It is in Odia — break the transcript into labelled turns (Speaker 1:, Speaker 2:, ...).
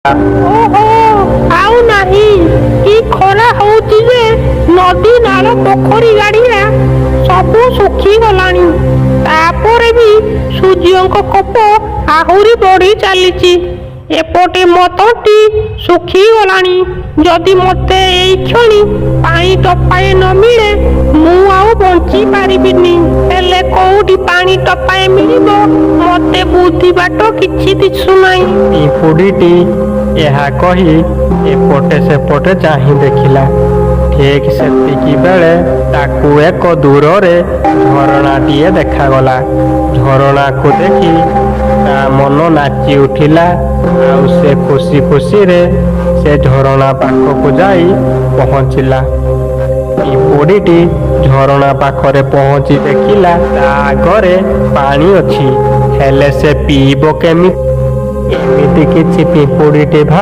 Speaker 1: ଓହୋ, ଆଉ ନାହିଁ। କି ଖରା ହଉଛି ଯେ ନଦୀ, ନାଳ, ପୋଖରୀ, ଗାଡ଼ିଆ ସବୁ ଶୁଖିଗଲାଣି। ତାପରେ ବି ସୂର୍ଯ୍ୟଙ୍କ କୋପ ଆହୁରି ବଢି ଚାଲିଛି। ଏପଟେ ମୋ ତଣ୍ଟି ଶୁଖିଗଲାଣି। ଯଦି ମତେ ଏଇ କ୍ଷଣି ପାଣି ଟୋପାଏ ନ ମିଳେ, ମୁଁ ଆଉ ବଞ୍ଚି ପାରିବିନି। ହେଲେ କୋଉଠି ପାଣି ଟୋପାଏ ମିଳିବ, ମତେ ବୁଦ୍ଧି ବାଟ କିଛି ଦିଶୁନାହିଁ।
Speaker 2: ପିମ୍ପୁଡ଼ିଟି ଏହା କହି ଏପଟେ ସେପଟେ ଚାହିଁ ଦେଖିଲା। ଠିକ୍ ସେତିକି ବେଳେ ତାକୁ ଏକ ଦୂରରେ ଝରଣାଟିଏ ଦେଖାଗଲା। ଝରଣାକୁ ଦେଖି ତା ମନ ନାଚି ଉଠିଲା ଆଉ ସେ ଖୁସି ଖୁସିରେ ସେ ଝରଣା ପାଖକୁ ଯାଇ ପହଞ୍ଚିଲା। ପିମ୍ପୁଡ଼ିଟି ଝରଣା ପାଖରେ ପହଞ୍ଚି ଦେଖିଲା, ତା ଆଗରେ ପାଣି ଅଛି, ହେଲେ ସେ ପିଇବ କେମିତି? ଏମିତି କିଛି ପିମ୍ପୁଡ଼ିଟି ଭାବି